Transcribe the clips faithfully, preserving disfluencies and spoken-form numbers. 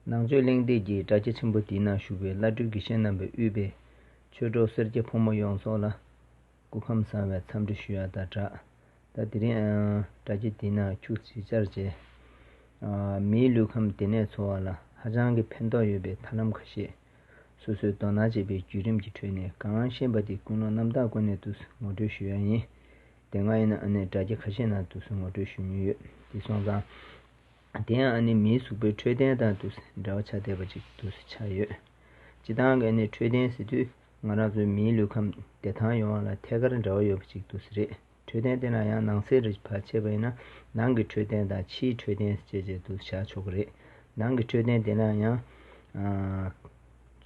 ནང་ཆོས་གླེང་སྟེགས་ཀྱི་དྲ་རྒྱ་ཆེན་པོ་འདིའི་ནང་བཞུགས་པའི་བླ་སྤྲུལ་དགེ་བཤེས་རྣམ་པས་དབུས་པའི་ཆོས་གྲོགས་སེར་སྐྱ་ཕོ་མོ་ཡོངས་རྫོགས་ལ་སྐུ་ཁམས་བཟང་བའི་འཚམས་འདྲི་ཞུ་ཡ་དང་སྦྲགས། ད་དེ་རིང་ཨ་དྲ་རྒྱ་འདིའི་ནང་ཁྱུག་ཅིག་བཅར་བྱས། ཨ་མིའི་ལུས་ཁམས་བདེ་གནས་འཚོ་བ་ལ་ཧ་ཅང་གི་ཕན་ཐོགས་ཡོད་པའི་ཐབས་ལམ་ཁ་ཤས། སོ་སོས་དོ་སྣང་བྱེད་པའི་བརྒྱུད་རིམ་གྱི་ཁྲོད་ནས་གང་ཤེས་པ་དེ་ཀུན་སློང་རྣམ་དག་སྒོ་ནས་དུ་ངོ་སྤྲོད་ཞུ་ཡ་ཡིན། དེ་སྔ་ཡིན་ན་ཨ་ནི་དྲ་རྒྱ་ཁ་ཤས་ནང་དུ་ངོ་སྤྲོད་ཞུ་མྱོང་ཡོད། དེ་སོང་ཙང་། དེ་ཡང་ཨ་ནི་མིའི་གཟུགས་པོའི་འཕྲོད་བསྟེན་དང་དུ་འབྲེལ་བ་ཆགས་བསྡད་པ་ཅིག་ཏུ་ཆགས་ཡོད། སྤྱིར་བཏང་གི་ཨ་ནི་འཕྲོད་བསྟེན་ཟེར་དུས་ང་རང་ཚོའི་མིའི་ལུས་ཁམས་བདེ་ཐང་ཡོང་བ་ལ་ཐད་ཀར་འབྲེལ་བ་ཡོད་པ་ཅིག་ཏུ་རེད། འཕྲོད་བསྟེན་དེ་ལ་ཡང་ནང་གསེས་རུ་ཕར་ཕྱེ་བ་ཡིན་ན་ནང་གི་འཕྲོད་བསྟེན་དང་ཕྱིའི་འཕྲོད་བསྟེན་ཞེས་བྱས་དུ་བཞག་ཆོག་གི་རེད། ནང་གི་འཕྲོད་བསྟེན་དེ་ལ་ཡང་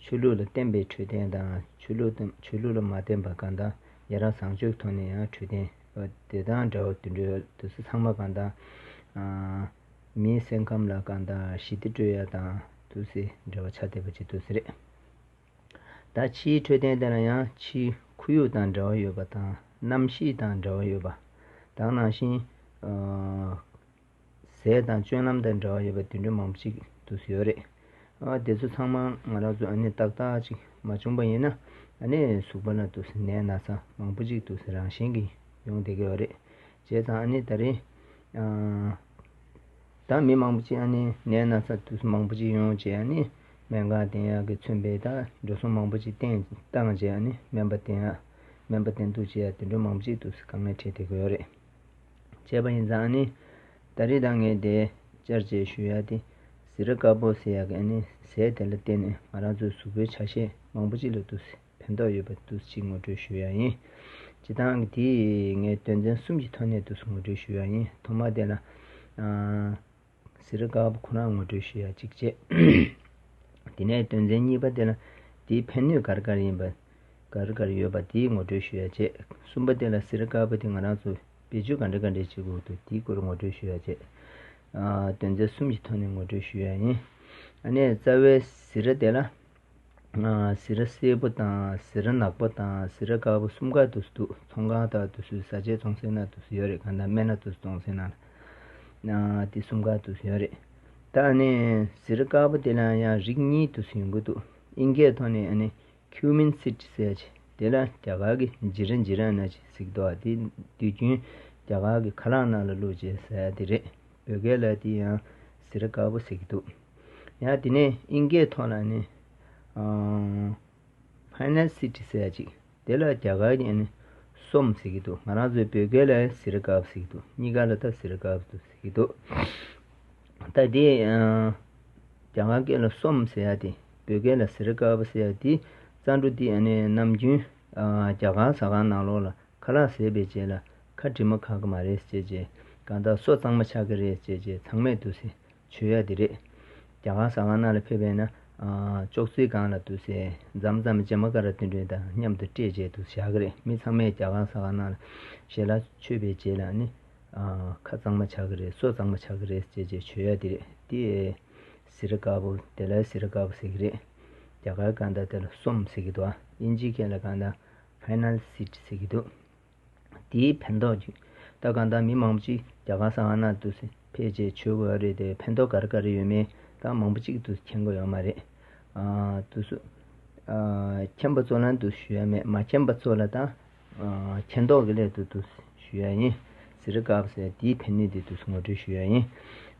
ཆོས་ལུགས་ལ་བརྟེན་པའི་འཕྲོད་བསྟེན་དང་ཆོས་ལུགས་དང་ཆོས་ལུགས་ལ་མ་བརྟེན་པ་གང་དང་ཡ་རབས་བཟང་སྤྱོད་ཀྱི་ཐོག་ནས་ཡང་འཕྲོད་བསྟེན་དེ་དང་འདྲ་བ་དུད་འགྲོའི་དུས་སུ་ཚང་མ་གང་དང་མིའི་སེམས་ཁམས་ལ་གང་དང་ཞི་བདེ་སྤྲོད་ཡ་དང་དུས་སུ་འབྲེལ་བ་ཆགས་བསྡད་པ་ཅིག་དུས་སུ་རེད། ད་ཕྱིའི་འཕྲོད་བསྟེན་དེ་ལ་ཡང་ཕྱིའི་ཁོར་ཡུག་དང་འབྲེལ་བ་ཡོད་པ་དང་གནམ་གཤིས་དང་འབྲེལ་བ་ཡོད་པ། ད་ག་ནང་བཞིན་ཨ་ཟས་དང་སྤྱོད་ལམ་དང་འབྲེལ་བ་ཡོད་པ་དེ་འདྲ་མང་པོ་ཅིག་ཏུ་ཡོད་རེད། ཨ་དེ་ཚོ་ཚང་མ་ང་རང་ཚོ་ཨ་ནི་ཏག་ཏག་ཅིག་མ་བྱུང་པ་ཡིན་ན་ཨ་ནི་གཟུགས་པོ་ལ་ཏུ་ནད་ན་ཚ་མང་པོ་ཅིག་ཏུ་རང་བཞིན་གྱིས་ཡོང་བསྡད་ཀྱི་ཡོད་རེད། བྱས་ཙང་ཨ་ནི་ད་རིང་ཨ། ད་མི་མང་པོ་ཅིག་ཨ་ནི་ནད་ན་ཚ་དུས་མང་པོ་ཅིག་ཡོང་བྱས་ཨ་ནི་སྨན་ཁང་བསྟེན་ཡག་གི་མཚོན་པའི་ད་འགྲོ་སོང་མང་པོ་ཅིག་བཏང་བཏང་བྱས་ཨ་ནི་སྨན་པ་བསྟེན་ཡག་སྨན་པ་བསྟེན་གཏུགས་བྱེད་ཡག་དེ་འདྲ་མང་པོ་ཅིག་དུས་དཀའ་ངལ་འཕྲད་བསྡད་ཀྱི་ཡོད་རེད། བྱས་པ་ཡིན་ཙང་ཨ་ནི་ད་རེས་ད་ངས་དེ་བཅར་བྱས་ཞུ་ཡག་དེ་ཟི་ར་དཀར་པོ་ཟེར་ཡག་གི་ཨ་ནི་ཟས་དེ་ལ་བརྟེན་ནས་ང་རང་ཚོའི་གཟུགས་པོའི་ཆ་ཤས་མང་པོ་ཅིག་ལ་དུས། ཕན་ཐོགས་ཡོད་པ་དུས་གཅིག་ངོ་སྤྲོད་ཞུ་ཡ་ཡིན། སྤྱིར་བཏང་གི་དེ་ངས་དོན་ཚན་གསུམ་གྱི་ཐོག་ནས་དུས་ངོ་སྤྲོད་ཞུ་ཡ་ཡིན། ཐོག་མ་དེ་ལ་ཨ་ཟི་ར་དཀར་པོ་ཁོ་རང་ངོ་སྤྲོད་ཞུ་ཡ་གཅིག་བྱས། དེ་ནས་དོན་ཚན་གཉིས་པ་དེ་ལ་དེའི་ཕན་ནུས་ག་རེ་ག་རེ་ཡིན་པ་ག་རེ་ག་རེ་ཡོད་པ་དེ་ངོ་སྤྲོད་ཞུ་ཡ་བྱས། གསུམ་པ་དེ་ལ་ཟི་ར་དཀར་པོ་དེ་ང་རང་ཚོ་བེད་སྤྱོད་ག་འདྲ་ག་འདྲ་བྱེད་དགོས་འདུག་དེའི་སྐོར་ངོ་སྤྲོད་ཞུ་ཡ་བྱས། ཨ་དོན་ཚན་གསུམ་གྱི་ཐོག་ནས་ངོ་སྤྲོད་ཞུ་ཡ་ཡིན། ཨ་ནས་རྩ་བའི་ཟི་ར་དེ་ལ། ཟི་ར་སེར་པོ་དང་ཟི་ར་ནག་པོ་དང་ཟི་ར་དཀར་པོ་གསུམ་ཀ་དུ་འདུག་ཚོང་ཁང་དག་དུ་བཟོས་བཟའ་ཆས་བཙོང་སའི་ནང་དུ་ཡོད་རེད། གང་ལྟར་སྨན་སྣ་དུ་བཙོང་སའི་ནང་ལ་དེ་གསུམ་ཀ་དུ་ཡོད་རེད། ད་ནི་ཟི་ར་དཀར་པོ་དེ་ལ་ཡང་རིགས་གཉིས་དུ་ཡོང་གི་འདུག་དབྱིན་སྐད་ཐོག་ནས་ཨ་ནི་ཁིའུ་མིན་སི་ཊི་ཟེར་ཡ་ཅིག་དེ་ལ་རྒྱ་གར་གྱི་ཇི་ར་ཇི་ར་ན་ཅིག་ཟེར་གི་འདུག་དེ་དུས་རྒྱུན་རྒྱ་གར་གྱི་ཁ་ལག་ནང་ལ་བླུགས་བྱས་ཟ་ཡ་དེ་རེད། བོད་སྐད་ལ་དེ་ཡང་ཟི་ར་དཀར་པོ་ཟེར་གྱི་འདུག་ཡང་དེ་ནས་དབྱིན་སྐད་ཐོག་ལ་ནི་ཕའི་ནལ་སི་ཊི་ཟེར་ཡ་ཅིག་དེ་ལ་རྒྱ་གར་གྱི་ནི་སོམ་ཟེར་གྱི་འདུག་ང་རང་ཚོའི་བོད་སྐད་ལ་ཟི་ར་དཀར་པོ་ཟེར་གྱི་འདུག་གཉིས་ཀ་ལ་ད་ཟི་ར་དཀར་པོ་ཟེར་གྱི་འདུག་ད་དེ་རྒྱ་གར་སྐད་ལ་སོམ་ཟེར་ཡ་དེ་བོད་སྐད་ལ་ཟི་ར་དཀར་པོ་ཟེར་ཡ་དེ་རྩྭ་འབྲུ་དེ་ནི་ནམ་རྒྱུན་རྒྱ་གར་ཟ་ཁང་ནང་ལོགས་ལ་ཁ་ལག་བཟས་པའི་རྗེས་ལ་ཁ་དྲི་མ་ཁག་གི་མ་རེད་ཅེས་བྱས། གང་ལྟར་སོ་གཙང་མ་ཆགས་ཀྱི་རེད་ཅེས་བྱས་ཚང་མས་འདུག་སེ་མཆོད་ཡ་དེ་རེད། རྒྱ་གར་ཟ་ཁང་ནང་ལ་ཕེབས་པས་ན་ཅོག་ཙེའི་སྒང་ལ་འདུག་སེ་མཚམས་མཚམས་བྱེ་མ་ཀ་ར་དེ་འདྲ་དང་མཉམ་དུ་སྤྲད་བྱས་འདུག་བཞག་གི་རེད། མི་ཚང་མས་རྒྱ་གར་ཟ་ཁང་ནང་ལ་ཞལ་ལག་མཆོད་པའི་རྗེས་ལ་ནི་ཁ་གཙང་མ་ཆགས་ཀྱི་རེད། སོ་གཙང་མ་ཆགས་ཀྱི་རེད་ཅེས་བྱས་མཆོད་ཡ་དེ་རེད། དེ་ཟི་ར་དཀར་པོ་དེ་ལ་ཟི་ར་དཀར་པོ་ཟེར་གྱི་རེད། རྒྱ་གར་གང་ལྟར་དེ་ལ་སོམ་ཟེར་གྱི་འདུག་དབྱིན་ཇིའི་སྐད་ལ་གང་ལྟར་ཕའི་ནལ་སི་ཊི་ཟེར་གྱི་འདུག་དེའི་ཕན་ཐོགས་ཀྱི། ད་གང་ལྟར་མི་མང་པོ་ཅིག་རྒྱ་གར་ས་ཁང་ནང་དུ་ཕེབས་བྱས་མཆོད་དགོས་རེད་དེ་ཕན་ཐོགས་ག་རེ་ག་རེ་ཡོད་མེད་ད་མང་པོ་ཅིག་ཏུ་མཁྱེན་གྱི་ཡོད་མ་རེད། ཨ་དུ་སུ་ཨ་མཁྱེན་པ་ཚོ་ལ་དུ་ཞུ་ཡ་མེད། མ་མཁྱེན་པ་ཚོ་ལ་ད་ཨ་མཁྱེན་རྟོགས་ཀྱི་སླད་དུ་དུ་ཞུ་ཡ་ཡིན། ཟི་ར་དཀར་པོ་ཟེར་དེའི་ཕན་ནུས་དེ་དུ་ངོ་སྤྲོད་ཞུ་ཡ་ཡིན།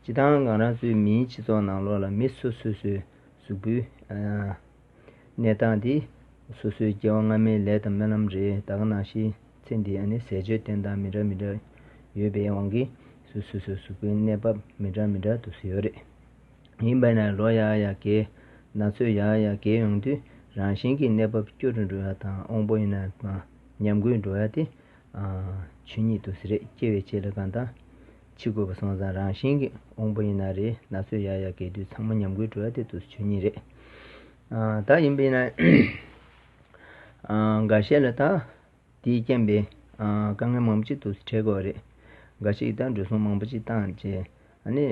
སྤྱིར་བཏང་ང་རང་ཚོའི་མིའི་སྤྱི་ཚོགས་ནང་ལོགས་ལ་མི་སོ་སོ་སོའི་གཟུགས་པོའི་ཨ་གནས་སྟངས་དེ་སོ་སོའི་སྐྱེ་བ་སྔ་མའི་ལས་དང་སྨོན་ལམ་རེད། ད་ག་ནང་བཞིན་ཚེ་འདིའི་ཨ་ནི་ཟས་སྤྱོད་བསྟེན་སྟངས་མི་འདྲ་མི་འདྲ་ཡོད་པའི་དབང་གིས་སོ་སོ་སོའི་གཟུགས་པོའི་གནས་བབ་མི་འདྲ་མི་འདྲ་དུ་ཡོད་རེད། ཡིན་པས་ན་ལོ་ཡར་ཡར་རྒས་ན་ཚོད་ཡར་ཡར་རྒས་ཡོང་དུས་རང་བཞིན་གྱི་གནས་བབ་སྐྱོ་རུ་འགྲོ་ཡ་དང་དབང་པོ་ཡིན་ན་ཉམས་རྒུད་འགྲོ་ཡ་དེ་ཆོས་ཉིད་དུ་ཟེར་རེད། སྐྱེ་བའི་ཆེད་ལ་གང་ལྟར་འཆི་དགོས་པ་སོང་ཙང་རང་བཞིན་གྱི་དབང་པོ་ཡིན་ན་རེད། ན་ཚོད་ཡར་ཡར་རྒས་དུས་ཚང་མ་ཉམས་རྒུད་འགྲོ་ཡ་དེ་དུ་ཆོས་ཉིད་རེད། ཨ་ད་ཡིན་པས་ན་ཨ་འགའ་ཤས་ལ་ད་དེའི་རྐྱེན་པས་ཨ་དཀའ་ངལ་མང་པོ་ཅིག་ཏུ་འཕྲད་དགོས་རེད། འགའ་ཞིག་ད་འགྲོ་སོང་མང་པོ་ཅིག་བཏང་རྗེས་ཨ་ནི་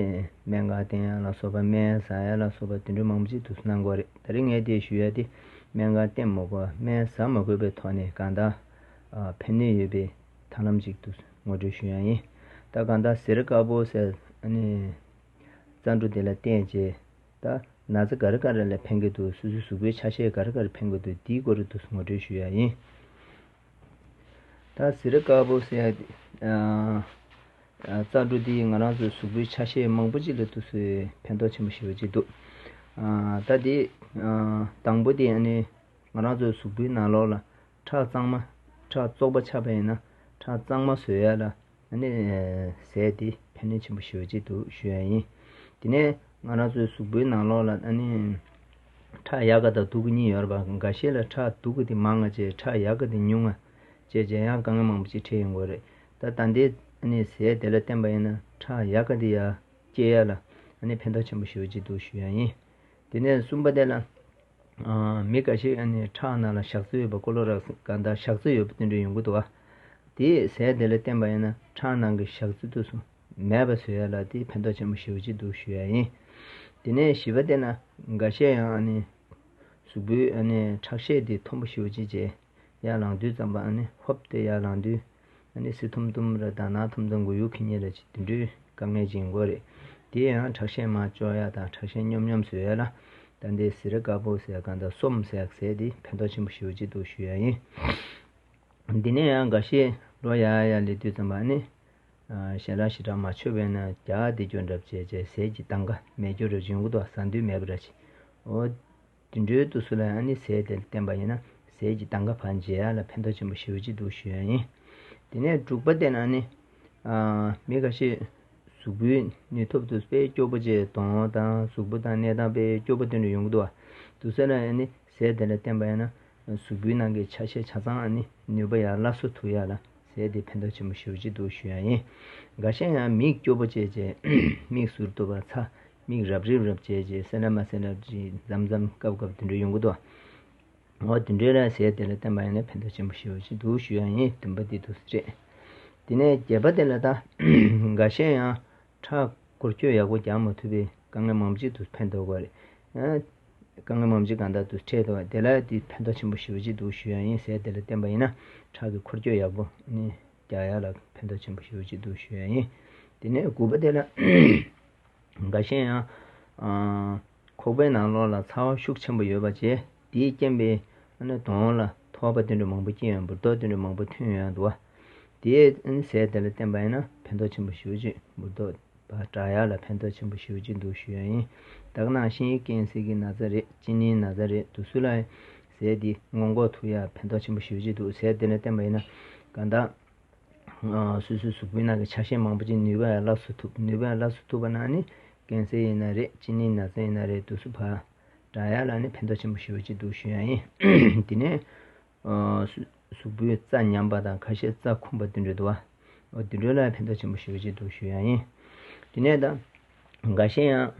སྨན་ཁང་བསྟེན་ཡ་ལ་སོགས་པ་སྨན་ཟ་ཡ་ལ་སོགས་པ་དེ་འདྲ་མང་པོ་ཅིག་ཏུ་གནང་དགོས་རེད། ད་རིང་ངས་དེ་ཞུ་ཡ་དེ་སྨན་ཁང་བསྟེན་མ་དགོས་པ་སྨན་ཟ་མ་དགོས་པའི་ཐོག་ནས་གང་ལྟར་ཨ་ཕན་ནུས་ཡོད་པའི་ཐབས་ལམ་ཅིག་ཏུ་ངོ་སྤྲོད་ཞུ་ཡ་ཡིན། ད་གང་ལྟར་ཟི་ར་དཀར་པོ་ཟེར་ཨ་ནི་རྩྭ་འབྲུ་དེ་ལ་བརྟེན་བྱས་ད་ ན་ཚ་ག་རེ་ག་རེ་ལ་ཕན་གྱི་འདུག་སོ་སོའི་གཟུགས་པོའི་ཆ་ཤས་ག་རེ་ག་རེ་ཕན་གྱི་འདུག་དེའི་སྐོར་དུ་ངོ་སྤྲོད་ཞུ་ཡ་ཡིན། ད་ཟི་ར་དཀར་པོ་ཟེར་ཡ་དེ། རྩ་འགྲོ་དེ་ང་རང་ཚོའི་གཟུགས་པོའི་ཆ་ཤས་མང་པོ་ཅིག་ལ་དུས་སུ་ཕན་ཐོགས་ཆེན་པོ་ཞེ་པོ་ཅིག་འདུག་ད་དེ་དང་པོ་དེ་ཨ་ནི་ང་རང་ཚོའི་གཟུགས་པོའི་ནང་ལོགས་ལ་ཁྲག་གཙང་མ། ཁྲག་བཙོག་པ་ཆགས་པ་ཡིན་ན་ཁྲག་གཙང་མ་བཟོ་ཡ་ལ་ཨ་ནི་ཟས་དེ་ཕན་ནུས་ཆེན་པོ་ཞེ་པོ་ཅིག་འདུག་ཞུ་ཡ་ཡིན། དེ་ནས་ང་རང་ཚོའི་གཟུགས་པོའི་ནང་ལོགས་ལ་ཨ་ནི་ཁྲག་ཡག་ག་དང་སྡུག་ག་གཉིས་ཡོད་རེད་པ། འགའ་ཤས་ལ་ཁྲག་སྡུག་ག་དེ་མང་ང་བྱས་ཁྲག་ཡག་ག་དེ་ཉུང་ང་བྱས་བྱས་ཡང་དཀའ་ངལ་མང་པོ་ཅིག་འཕྲད་ཡོང་གི་རེད། ད་ད་ལྟའི་ཨ་ནི་ཟས་དེ་ལ་བརྟེན་པ་ཡིན་ན་ཁྲག་ཡག་ག་དེ་ཡ་སྐྱེ་ཡ་ལ་ཨ་ནི་ཕན་ཐོགས་ཆེན་པོ་ཞེ་པོ་ཅིག་འདུག་ཞུ་ཡ་ཡིན། དེ་ནས་གསུམ་པ་དེ་ལ། ཨ། མི་འགའ་ཞིག་ཨ་ནི་ཁྲག་ནང་ལ་ཞག་རྩི་ཡོད་པ་ཀོ་ལོ་ར་གང་ལྟར་ཞག་རྩི་ཡོད་པ་དེ་འདྲ་ཡོང་གི་འདུག་བ། དེའི་ཟས་དེ་ལ་བརྟེན་པ་ཡིན་ན་ཁྲག་ནང་གི་ཞག་རྩི་དེ་ཚོ་མེད་པ་བཟོ་ཡ་ལ་དེ་ཕན་ཐོགས་ཆེན་པོ་ཞེ་པོ་ཅིག་འདུག་ཞུ་ཡ་ཡིན། དེ་ནས་བཞི་པ་དེ་ན་འགའ་ཤས་ཡང་ཨ་ནི་གཟུགས་པོའི་ཨ་ནི་ཁྲག་ཤེད་དེ་མཐོན་པོ་ཞེ་པོ་ཅིག་བྱས། ཡར་ལངས་དུས་ཙམ་པ་ཨ་ནི་ཧོབ་སྟེ་ཡར་ལངས་དུས་ཨ་ནི་སི་ཐུམ་ཐུམ་ར་དང་ན་ཐུམ་ཐུམ་མགོ་ཡུ་འཁྱེར་མཁན་ར་ཅིག་དེ་འདྲའི་དཀའ་ངལ་ཅིག་ཡོང་གི་རེད། དེ་ཡང་ཁྲག་ཤེད་མར་གཅོག་ཡ་དང་ཁྲག་ཤེད་སྙོམས་སྙོམས་བཟོ་ཡ་ལ་ད་ལྟའི་ཟི་ར་དཀར་པོ་ཟེར་གང་ལྟར་སོམ་ཟེར་ཟས་དེ་ཕན་ཐོགས་ཆེན་པོ་ཞེ་པོ་ཅིག་འདུག་ཞུ་ཡ་ཡིན། འདི་ནས་ཡང་འགའ་ཤས་ལོ་ཡར་ཡར་སླེབས་དུས་ཙམ་པ་ཨ་ནི་ཞལ་ལག་ཞེ་དྲག་མ་མཆོད་པས་ན་རྒྱགས་བསྡད་རྒྱུ་འདྲ་བྱས་བྱས་ཟས་ཀྱི་དང་ག་མེད་རྒྱུ་ར་ཅིག་ཡོང་གི་འདུག་ཟ་འདོད་མེད་པ་ར་ཅིག་འོ། དེ་འདྲའི་དུས་སུ་ལ་ཨ་ནི་ཟས་དེ་ལ་བརྟེན་པ་ཡིན་ན་ཟས་ཀྱི་དང་ག་ཕར་འཇལ་ཡ་ལ་ཕན་ཐོགས་ཆེན་པོ་ཞེ་པོ་ཅིག་འདུག་ཞུ་ཡ་ཡིན། དེ་ནས་དྲུག་པ་དེ་ན་ཨ་ནི། ཨ། མི་ཁ་ཤས་གཟུགས་པོའི་ནུས་སྟོབས་དེ་དཔེ་སྐྱོ་པོ་བྱས་གདོང་དང་གཟུགས་པོ་དང་གནས་སྟངས་དཔེ་སྐྱོ་པོ་དེ་འདྲ་ཡོང་གི་འདུག་བ། དུས་ཚོད་ལ་ཨ་ནི་ཟས་དེ་ལ་བརྟེན་པ་ཡིན་ན་གཟུགས་པོའི་ནང་གི་ཆ་ཤས་ཆ་ཚང་ཨ་ནི་ནུས་པ་ཡར་སླར་གསོ་ཐུབ་ཡ་ལ་ཟས་དེ་ཕན་ཐོགས་ཆེན་པོ་ཞེ་པོ་ཅིག་འདུག་ཞུ་ཡ་ཡིན། འགའ་ཤས་ཡང་མིག་སྐྱོ་པོ་བྱས་བྱས་མིག་ཟུར་དུ་བ་ཚ། མིག་རབ་རིབ་རབ་བྱས་རྗེས་སེ་ལ་མ་སེ་ལ་རྗེས་མཚམས་མཚམས་སྐབས་སྐབས་དེ་འདྲ་ཡོང་གི་འདུག་འོ་དེ་འདྲའི་ལ་ཟས་དེ་ལ་བརྟེན་པ་ཡིན་ན་ཕན་ཐོགས་ཆེན་པོ་ཞེ་པོ་ཅིག་འདུག་ཞུ་ཡ་ཡིན། བདུན་པ་དེ་འདུག་སེ་རེད། དེ་ནས་བརྒྱད་པ་དེ་ལ་ད་འགའ་ཤས་ཡང་ཁྲག་འཁོར་སྐྱོད་ཡག་པོ་རྒྱག་མ་ཐུབ་པའི་དཀའ་ངལ་མང་པོ་ཅིག་འདུག་ཕན་ཐོགས་དགོས་རེད། ཨ། དཀའ་ངལ་མང་པོ་ཅིག་གང་ལྟར་འདུག་འཕྲད་འདུག་དེ་ལ་དེ་ཕན་ཐོགས་ཆེན་པོ་ཞེ་པོ་ཅིག་འདུག་ཞུ་ཡ་ཡིན། ཟས་དེ་ལ་བརྟེན་པ་ཡིན་ན་ཁྲག་གི་འཁོར་སྐྱོད་ཡག་པོ་ནི་རྒྱག་ཡ་ལ་ཕན་ཐོགས་ཆེན་པོ་ཞེ་པོ་ཅིག་འདུག་ཞུ་ཡ་ཡིན། དེ་ནས་དགུ་པ་དེ་ལ། འགའ་ཤས་ཡང་། ཨ། ཁོག་པའི་ནང་ལོགས་ལ་ཚ་བ་ཤུགས་ཆེན་པོ་ཡོད་པ་བྱས་དེའི་རྐྱེན་པས་ཨ་ནི་གདོང་ལ་ཐོག་པ་དེ་འདྲ་མང་པོ་སྐྱེ་ཡོང་། འབུར་ཏོག་དེ་འདྲ་མང་པོ་ཐོན་ཡོང་འདུག་བ། དེའི་ཨ་ནི་ཟས་དེ་ལ་བརྟེན་པ་ཡིན་ན་ཕན་ཐོགས་ཆེན་པོ་ཞེ་པོ་ཅིག་འབུར་ཏོག་བ་དྲག་ཡག་ལ་ཕན་ཐོགས་ཆེན་པོ་ཞེ་པོ་ཅིག་འདུག་ཞུ་ཡ་ཡིན། ད་ག་ནང་བཞིན་ཀེན་སར་གྱི་ན་ཚ་རེད། གཅིན་སྙིའི་ན་ཚ་རེད། དུས་སུ་ལ་ཟས་འདི་སྔོན་འགོག་ཐུབ་ཡ་ཕན་ཐོགས་ཆེན་པོ་ཞེ་པོ་ཅིག་འདུག་ཟས་དེ་ལ་བརྟེན་པ་ཡིན་ན་གང་ལྟར། སོ་སོའི་གཟུགས་པོའི་ནང་གི་ཆ་ཤས་མང་པོ་ཅིག་ནུས་པ་ཡང་སླར་གསོ་ཐུབ། ནུས་པ་ཡང་སླར་གསོ་ཐུབ་པ་ན་ནི་ཀེན་སར་ཡིན་ན་རེད། གཅིན་སྙིའི་ན་ཚ་ཡིན་ན་རེད། དུས་སུ་ཕར་དྲག་ཡག་ལ་ནི་ཕན་ཐོགས་ཆེན་པོ་ཞེ་པོ་ཅིག་འདུག་ཞུ་ཡ་ཡིན། དེ་ནས་གཟུགས་པོའི་རྩ་ཉམས་པ་དང་ཁ་ཤས་རྩ་འཁུམས་པ་དེ་འདྲ་འདུག་བ། འོ་དེ་འདྲ་ལ་ཕན་ཐོགས་ཆེན་པོ་ཞེ་པོ་ཅིག་འདུག་ཞུ་ཡ་ཡིན། དེ་ནས་ད་འགའ་ཤས་ཡང་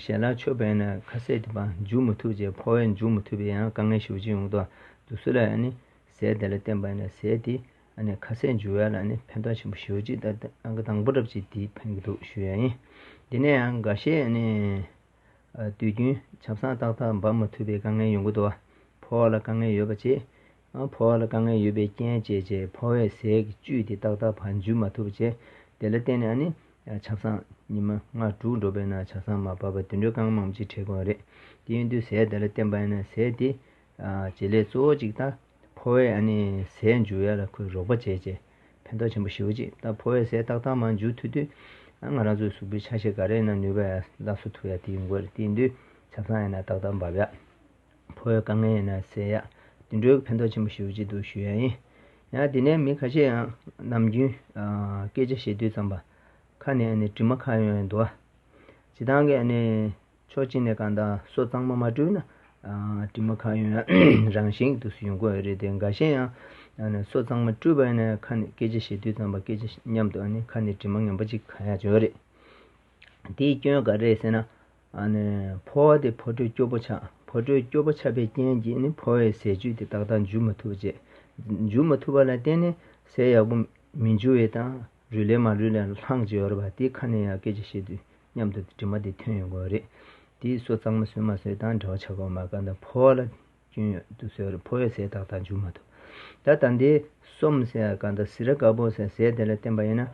ཞལ་ལག་མཆོད་པ་ཡིན་ན་ཁ་ཟས་དེ་ཕར་འཇུ་མི་ཐུབ་བྱས་ཕོ་བས་འཇུ་མི་ཐུབ་པའི་ཡང་དཀའ་ངལ་ཞེ་པོ་ཅིག་ཡོང་གི་འདུག་བ། དུས་སུ་ལ་ནི་ཟས་དེ་ལ་བརྟེན་པ་ཡིན་ན་ཟས་དེ། ཨ་ནི་ཁ་ཟས་འཇུ་ཡ་ལ་ནི་ཕན་ཐོགས་ཆེན་པོ་ཞེ་པོ་ཅིག་ད་ཨང་ཀི་དང་པོ་འདྲ་པོ་ཅིག་དེ་ཕན་གྱི་འདུག་ཞུ་ཡ་ཡིན། དེ་ནས་ཡང་འགའ་ཤས་ཨ་ནི་དུས་རྒྱུན་ཆབ་གསང་ཏག་ཏག་འབབ་མ་ཐུབ་པའི་དཀའ་ངལ་ཡོང་གི་འདུག་བ། ཕོ་བ་ལ་དཀའ་ངལ་ཡོད་པ་བྱས། ཕོ་བ་ལ་དཀའ་ངལ་ཡོད་པའི་རྐྱེན་བྱས་བྱས་ཕོ་བའི་ཟས་ཀྱི་བཅུད་དེ་ཏག་ཏག་ཕར་འཇུ་མ་ཐུབ་པ་བྱས། དེ་ལ་བརྟེན་ནས་ཨ་ནི་ཆབ་གསང་ཉི་མ་ལྔ་དྲུག་འགྲོ་བས་ན་ཆབ་གསང་མ་བབས་པ་དེ་འདྲའི་དཀའ་ངལ་མང་པོ་ཅིག་འཕྲད་ཀྱི་ཡོད་རེད། དེ་ཡིན་དུས་ཟས་དེ་ལ་བརྟེན་པ་ཡིན་ན་ཟས་དེ་བྱེད་ལས་གཙོ་བོ་གཅིག་ད། ཕོ་བས་ཨ་ནི་ཟས་འཇུ་ཡ་ལ་ཁོས་རོགས་པ་བྱས་བྱས་ཕན་ཐོགས་ཆེན་པོ་ཞེ་པོ་ཅིག་ད་ཕོ་བས་ཟས་ཏག་ཏག་མར་འཇུ་ཐུབ་དུས་ང་རང་ཚོའི་གཟུགས་པོའི་ཆ་ཤས་ག་རེ་ཡིན་ན་ནུས་པ་ཡར་སླར་གསོ་ཐུབ་ཡ་དེ་ཡོང་གི་རེད། དེ་ཡིན་དུས་ཆབ་གསང་ཡིན་ན་ཏག་ཏག་འབབ་ཡ། ཕོ་བའི་དཀའ་ངལ་ཡིན་ན་སེལ་ཡ། དེ་འདྲའི་ཕན་ཐོགས་ཆེན་པོ་ཞེ་པོ་ཅིག་འདུག་ཞུ་ཡ་ཡིན། ཡང་དེ་ནས་མི་ཁ་ཤས་ཡང་ནམ་རྒྱུན་སྐད་ཆ་བཤད་དུས་ཙམ་པ་ཁ་ནས་ཨ་ནི་དྲི་མ་ཁ་ཡོང་ཡ་འདུག་བ། སྤྱིར་བཏང་གི་ཨ་ནི། ཕྱོགས་གཅིག་ནས་གང་ལྟར་སོ་གཙང་མ་མ་བཀྲུས་ན། ཨ། དྲི་མ་ཁ་ཡོང་ཡ་རང་བཞིན་དུ་ཡོང་གི་ཡོད་རེད་དེ། འགའ་ཤས་ཡང་ཨ་ནི་སོ་གཙང་མ་བཀྲུས་པ་ཡིན་ན་ཁ་ནས་སྐད་ཆ་བཤད་དུས་ཙམ་པ་སྐད་ཆ་མཉམ་དུ་ཨ་ནི་ཁ་ནས་དྲི་མ་ངན་པ་ཅིག་ཁ་ཡ་ཡོད་རེད། དེའི་སྐྱོན་ག་རེ་རེད་ཟེར་ན། ཨ་ནི་ཕོ་བ་དེ་ཕོ་དྲོད་སྐྱོ་པོ་ཆགས། ཕོ་དྲོད་སྐྱོ་པོ་ཆགས་པའི་རྐྱེན་གྱིས་ནི་ཕོ་བའི་ཟས་བཅུད་དེ་ཏག་ཏག་འཇུ་མ་ཐུབ་པ་བྱས། འཇུ་མ་ཐུབ་པ་ལ་བརྟེན་ནས་ཟས་ཡག་པོ་མི་འཇུ་བའི་དང་རུལ་ལས་མ་རུལ་ལས་ལྷང་ཅིག་ཡོད་རེད་པ། དེ་ཁ་ནས་ཡང་སྐད་ཆ་བཤད་དུས། མཉམ་དུ་དྲི་མ་དེ་ཐོན་ཡོང་གི་རེད། དེ་སོ་གཙང་མ་བཟོས་མ་བཟོས་དང་འབྲེལ་བ་ཆགས་ཀྱི་ཡོད་མ་རེད། གང་ལྟར་ཕོ་བ་ལ་སྐྱོན་ཡོད་དུས་ཟེར་བ་རེད། ཕོ་བའི་ཟས་ཏག་ཏག་འཇུ་མ་ཐུབ། ད་ད་ལྟའི་སོམ་ཟེར་ཡ་གང་ལྟར་ཟི་ར་དཀར་པོ་ཟེར་ཟས་དེ་ལ་བརྟེན་པ་ཡིན་ན་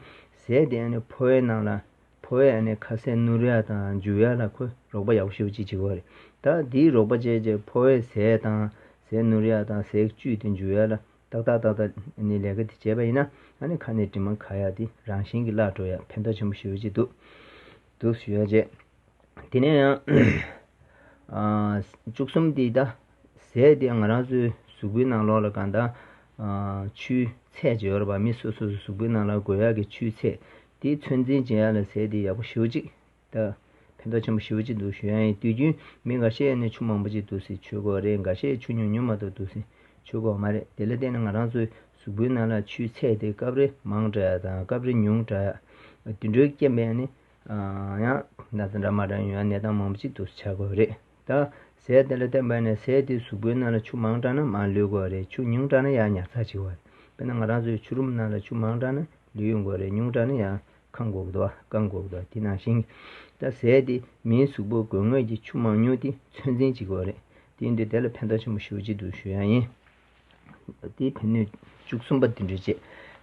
ཟས་དེ་ཨ་ནི་ཕོ་བའི་ནང་ལ་ ཕོ་བའི་ཨ་ནི་ཁ་ཟས་ནུར་ཡ་དང་འཇུ་ཡ་ལ་ཁོས་རོགས་པ་ཡག་པོ་ཞེ་པོ་ཅིག་བྱེད་ཀྱི་ཡོད་རེད། ད་དེའི་རོགས་པ་བྱས་རྗེས་ཕོ་བའི་ཟས་དང་ཟས་ནུར་ཡ་དང་ཟས་བཅུད་དེ་འཇུ་ཡ་ལ་ཏག་ཏག་ཏག་ཏག་ཨ་ནི་ལས་ཀ་དེ་བྱས་པ་ཡིན་ན། ཨ་ནི་ཁ་ནས་དྲི་མ་ཁ་ཡ་དེ་རང་བཞིན་གྱིས་བརླག་འགྲོ་ཡ་ཕན་ཐོགས་ཆེན་པོ་ཞེ་པོ་ཅིག་འདུག་འདུག་ཞུ་ཡ་བྱས། དེ་ནས་ཡང་། ཨ། བཅུ་གསུམ་དེ་ད། ཟས་དེ་ང་རང་ཚོའི་གཟུགས་པོའི་ནང་ལོགས་ལ་གང་ལྟར། ཨ། ཆུའི་ཚད་ཅིག་ཡོད་རེད་པ། མི་སོ་སོ་སོའི་གཟུགས་པོའི་ནང་ལ་དགོས་ཡག་གི་ཆུའི་ཚད་དེ་ཚོད་འཛིན་བྱེད་ཡག་ལ་ཟས་དེ་ཡག་པོ་ཞེ་པོ་ཅིག་ད་ཕན་ཐོགས་ཆེན་པོ་ཞེ་པོ་ཅིག་འདུག་ཞུ་ཡ་ཡིན། དུས་རྒྱུན་མི་འགའ་ཤས་ནི་ཆུ་མང་པོ་ཅིག་འདུག་སེ་མཆོད་ཀྱི་ཡོད་རེད། འགའ་ཤས་ཆུ་ཉུང་ཉུང་མ་གཏོགས་འདུག་སེ་མཆོད་ཀྱི་ཡོད་མ་རེད། དེ་ལ་བརྟེན་ནས་ང་རང་ཚོའི་གཟུགས་པོའི་ནང་ལ་ཆུའི་ཚད་དེ་སྐབས་རེ་མང་དྲགས་ཡ་དང་སྐབས་རེ་ཉུང་དྲགས་ཡ། དེ་འདྲའི་རྐྱེན་པས་ནི། ཨ། ཡང་ན་ཚ་འདྲ་མ་འདྲ་ཡོང་ཡ་གནས་སྟངས་མང་པོ་ཅིག་འདུག་སེ་ཆགས་ཀྱི་ཡོད་རེད། ད་ཟས་དེ་ལ་བརྟེན་པ་ནས་ཟས་དེ་གཟུགས་པོའི་ནང་ལ་ཆུ་མང་དྲགས་ན་མར་ལུད་དགོས་རེད། ཆུ་ཉུང་དྲགས་ན་ཡང་ཉར་ཚགས་བྱེད་དགོས་རེད། དཔེར་ན་ང་རང་ཚོའི་ཆུ་རུམ་ནང་ལ་ཆུ་མང་དྲགས་ན་ལུད་ཡོང་དགོས་རེད། ཉུང་དྲགས་ན་ཡང་ཁེངས་དགོས་ཀྱི་འདུག་བ། བཀང་དགོས་ཀྱི་འདུག་བ། དེ་ནང་བཞིན། ད་ཟས་དེ་མིའི་གཟུགས་པོ་དགོས་ངེས་ཀྱི་ཆུ་མང་ཉུང་དེ་ཚོད་འཛིན་བྱེད་དགོས་རེད། དེ་ཡིན་དུས་དེ་ལ་ཕན་ཐོགས་ཆེན་པོ་ཞེ་པོ་ཅིག་འདུག་ཞུ་ཡ་ཡིན། དེ་ཕན་ནུས་བཅུ་གསུམ་པ་དེ་འདྲ་བྱས།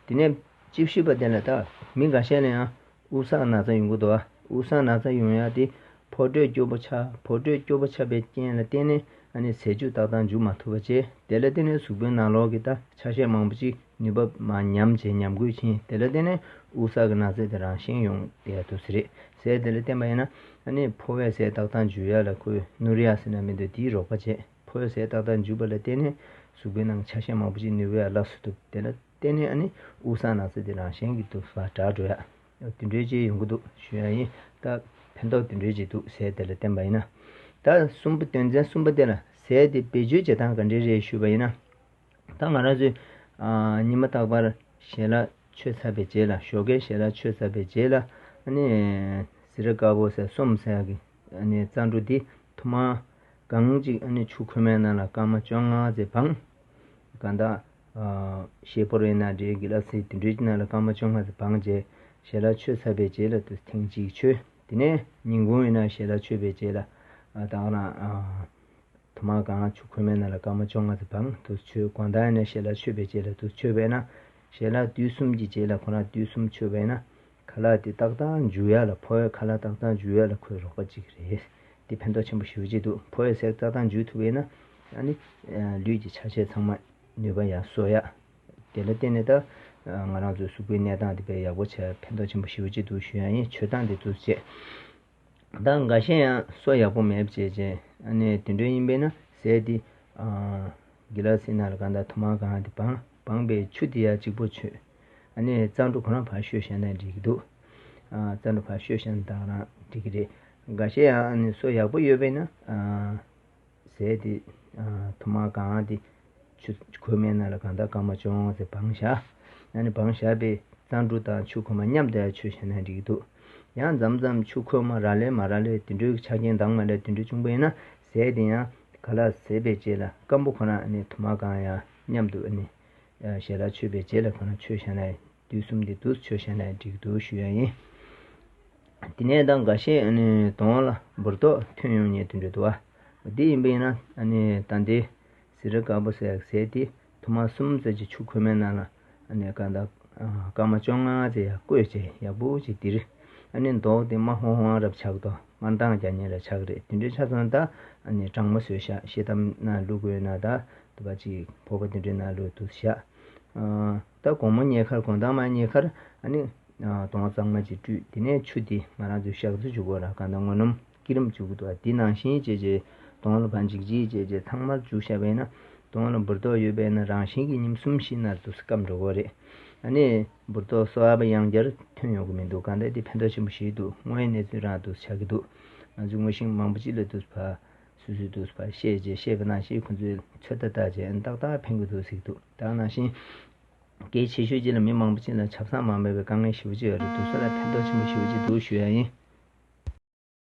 དེ་ནས་བཅུ་བཞི་པ་དེ་ལ་ད་མི་འགའ་ཤས་ལ་ཡང་དབུགས་བསགས་ན་ཚ་ཡོང་གི་འདུག་བ། དབུགས་བསགས་ན་ཚ་ཡོང་ཡ་དེ་ཕོ་དྲོད་སྐྱོ་པོ་ཆགས། ཕོ་དྲོད་སྐྱོ་པོ་ཆགས་པའི་རྐྱེན་ལ་བརྟེན་ནས་ཨ་ནི་ཟས་བཅུད་ཏག་ཏག་འཇུ་མ་ཐུབ་པ་བྱས། དེ་ལ་བརྟེན་ནས་གཟུགས་པོའི་ནང་ལོགས་ཀྱི་ད་ཆ་ཤས་མང་པོ་ཅིག་ནུས་པ་མར་ཉམས་བྱས་ཉམས་རྒུད་ཕྱིན། དེ་ལ་བརྟེན་ནས་དབུགས་བསགས་ཀྱི་ན་ཚ་དེ་རང་བཞིན་ཡོང་བསྡད་ཡ་འདུག་སེ་རེད། ཟས་དེ་ལ་བརྟེན་པ་ཡིན་ན་ཨ་ནི་ཕོ་བའི་ཟས་ཏག་ཏག་འཇུ་ཡ་ལ་ཁོས་ནུར་ཡ་ཟེར་ན་མི་འདུག་དེའི་རོགས་པ་བྱས། ཕོ་བའི་ཟས་ཏག་ཏག་འཇུ་བ་ལ་བརྟེན་ནས་གཟུགས་པོའི་ནང་ཆ་ཤས་མང་པོ་ཅིག་ནུས་པ་ཡར་སླར་གསོ་ཐུབ། དེ་ལ་བརྟེན་ནས་ཨ་ནི་དབུགས་བསགས་ན་ཚ་དེ་རང་བཞིན་གྱིས་འདུག་སེ་དྲག་འགྲོ་ཡ། དེ་འདྲའི་ཅིག་ཡོང་གི་འདུག་ཞུ་ཡ་ཡིན། ད་ཕན་ཐོགས་དེ་འདྲའི་ཅིག་འདུག་ཟས་དེ་ལ་བརྟེན་པ་ཡིན་ན། ད་གསུམ་པ། དོན་ཚན་གསུམ་པ་དེ་ལ་ཟས་དེ་བེད་སྤྱོད་བྱེད་སྟངས་ག་འདྲ་རེད་ཞུས་པ་ཡིན་ན། ད་ང་རང་ཚོས། ཨ། ཉི་མ་རྟག་པར་ཞལ་ལག་མཆོད་ཚར་བའི་རྗེས་ལ། ཞོགས་ཀའི་ཞལ་ལག་མཆོད་ཚར་བའི་རྗེས་ལ། ཨ་ནི་ཟི་ར་དཀར་པོ་ཟེར་གསུམ་ཟེར་ཡག་གི་ཨ་ནི་རྩ་འབྲུ་དེ་ཐུར་མ་གང་ཅིག་ཨ་ནི་ཆུ་ཁོལ་མའི་ནང་ལ་སྐར་མ་བཅོ་ལྔ་ཙམ་སྦངས། གང་ལྟར། ཨ། ཤེལ་ཕོར་ཡིན་ན་འདྲ། གི་ལ་སི་དེ་འདྲའི་ནང་ལ་སྐར་མ་བཅོ་ལྔ་ཙམ་སྦངས་རྗེས་ཞལ་ལག་མཆོད་ཚར་བའི་རྗེས་ལ་དུ་ཐེངས་གཅིག་མཆོད། དེ་ནས་ཉིན་གུང་ཡིན་ན་ཞལ་ལག་མཆོད་པའི་རྗེས་ལ། ཨ། ད་ག་རང་། ཨ། ཐུར་མ་གང་ཆུ་ཁོལ་མའི་ནང་ལ་སྐར་མ་བཅོ་ལྔ་ཙམ་སྦངས། དུ་མཆོད། དགོང་དག་ཡིན་ན་ཞལ་ལག་མཆོད་པའི་རྗེས་ལ་དུ་མཆོད་པས་ན། ཞལ་ལག་དུས་གསུམ་གྱི་རྗེས་ལ་ཁོ་རང་དུས་གསུམ་མཆོད་པས་ན། ཁ་ལག་དེ་ཏག་ཏག་འཇུ་ཡ་ལ། ཕོ་བའི་ཁ་ལག་ཏག་ཏག་འཇུ་ཡ་ལ་ཁོའི་རོགས་པ་གཅིག་རེད། དེ་ཕན་ཐོགས་ཆེན་པོ་ཞེ་པོ་ཅིག་འདུག་ཕོ་བའི་ཟས་ཏག་ཏག་འཇུ་ཐུབ་པས་ན། ཨ་ནི་ལུས་ཀྱི་ཆ་ཤས་ཚང་མ་ནུས་པ་ཡར་གསོ་ཡ། དེ་ལ་བརྟེན་ནས་ད་ང་རང་ཚོའི་གཟུགས་པོའི་གནས་སྟངས་དེ་དཔེ་ཡག་པོ་བྱས། ཕན་ཐོགས་ཆེན་པོ་ཞེ་པོ་ཅིག་འདུག་ཞུ་ཡ་ཡིན། མཆོད་སྟངས་དེ་འདུག་བྱས། ད་འགའ་ཤས་ཡང་སོ་ཡག་པོ་མེད་པ་བྱས་བྱས། ཨ་ནི་དེ་འདྲ་ཡིན་པས་ན་ཟས་དེ། ཨ། གི་ལ་སི་ནང་ལ་གང་ལྟར་ཐུར་མ་གང་དེ་སྦངས། སྦངས་པའི་ཆུ་དེ་ཡར་གཅིག་པོ་མཆོད། ཨ་ནི་རྩ་འབྲུ་ཁོ་རང་ཕར་བཤོས་བཞག་ན་འགྲིག་གི་འདུག་ཨ། རྩ་འབྲུ་ཕར་བཤོས་བཞག་ན་ད་ག་རང་འགྲིག་གི་རེད། འགའ་ཤས་ཡང་ཨ་ནི་སོ་ཡག་པོ་ཡོད་པས་ན། ཨ། ཟས་དེ། ཨ། ཐུར་མ་གང་དེ་ཆུ་ཁོལ་མའི་ནང་ལ་གང་ལྟར་སྐར་མ་བཅོ་ལྔ་ཙམ་སྦངས་བཞག་ཨ་ནི་སྦངས་བཞག་པའི་རྩ་འབྲུ་དང་ཆུ་ཁོལ་མ་མཉམ་དུ་ཡར་མཆོད་བཞག་ན་འགྲིག་གི་འདུག་ཡང་མཚམས་མཚམས་ཆུ་ཁོལ་མ་རག་ལས་མ་རག་ལས་དེ་འདྲའི་ཆ་རྐྱེན་དང་མ་འདྲ་དེ་འདྲའི་བྱུང་པ་ཡིན་ན། ཟས་དེ་ཡང་ཁ་ལག་བཟས་པའི་རྗེས་ལ་སྐམ་པོ་ཁོ་རང་ཨ་ནི་ཐུར་མ་གང་ཡང་མཉམ་དུ་ཨ་ནི་ཞལ་ལག་མཆོད་པའི་རྗེས་ལ་ཁོ་རང་མཆོད་བཞག་ན། དུས་གསུམ་དེ་འདུག་མཆོད་བཞག་ན་འགྲིག་གི་འདུག་ཞུ་ཡ་ཡིན། དེ་ནས་ད་འགའ་ཤས་ཨ་ནི་གདོང་ལ་འབུར་ཏོག་ཐོན་ཡོང་མཁན་དེ་འདྲ་འདུག་བ། འདི་ཡིན་པ་ཡིན་ན་ཨ་ནི་ད་ལྟའི་ཟི་ར་དཀར་པོ་ཟེར་ཡག་ཟས་དེ་ཐུར་མ་གསུམ་ཙམ་གྱི་ཆུ་ཁོལ་མའི་ནང་ལ་ཨ་ནི་གང་ལྟར་སྐར་མ་བཅོ་ལྔ་ཙམ་ཡར་བསྐོལ་བྱས་ཡག་པོ་ཅིག་ལྡིར། ཨ་ནི་མདོག་དེ་དམར་ཧོང་ཧོང་རབ་ཆགས་དོ། དམར་མདངས་རྒྱག་མཁན་རབ་ཆགས་རེད། དེ་འདྲའི་ཆ་ཚང་ད་ཨ་ནི་གྲང་མོ་བཟོས་བཞག་ཤེལ་དམ་ནང་བླུགས་དགོས་ན་ད་དུ་བ་ཅིག་ཕོར་པ་དེ་འདྲའི་ནང་བླུགས་འདུག་བཞག་ཨ། ད་དགོང་མོ་ཉལ་ཁར་དགོང་དག་མ་ཉལ་ཁར་ཨ་ནི། ཨ། གདོང་གཙང་མ་ཅིག་བཀྲུས། དེ་ནས་ཆུ་དེ་ང་རང་ཚོའི་ཞག་རྩི་བྱུག་དགོས་ར། གང་ལྟར་ངོ་སྣུམ་སྐྱིལ་ཀྲུང་བྱུག་གི་འདུག་དེ་ནང་བཞིན་བྱས་བྱས་གདོང་ལ་ཕར་འཇིགས་འཇིགས་བྱས་བྱས་ཚང་མར་བྱུག་བཞག་པས་ན། གདོང་ལ་འབུར་ཏོག་ཡོད་པས་ན་རང་བཞིན་གྱིས་ཉིན་གསུམ་བཞི་ནང་དུ་སྐམ་འགྲོ་གི་རེད། ཨ་ནི་འབུར་ཏོག་གསོ་བ་ཡང་བསྐྱར་ཐོན་ཡོང་གི་མི་འདུག་གང་ལྟར་དེ་ཕན་ཐོགས་ཆེན་པོ་ཞིག་འདུག་དངོས་ཡོད་གནས་ཚུལ་རང་དུ་ཆགས་ཀྱི་འདུག་ང་ཚོས་ངོ་ཤེས་མང་པོ་ཅིག་ལ་དུ་ཕར་སོ་སོའི་དུ་ཕར་བཤད་བྱས་བཤད་པ་ནང་བཞིན་ཁོང་ཚོས་ཚོད་ལྟ་བལྟས་བྱས་ཏག་ཏག་ཕན་གྱི་འདུག་ཟེར་གྱི་འདུག་ད་ནང་བཞིན། གལ་ཆེ་ཤོས་གཅིག་ལ་མི་མང་པོ་ཅིག་ལ་ཆབ་གསང་མ་མེད་པའི་དཀའ་ངལ་ཞེ་པོ་ཅིག་ཡོད་རེད། དེ་ཚོ་ལ་ཕན་ཐོགས་ཆེན་པོ་ཞེ་པོ་ཅིག་འདུག་ཞུ་ཡ་ཡིན།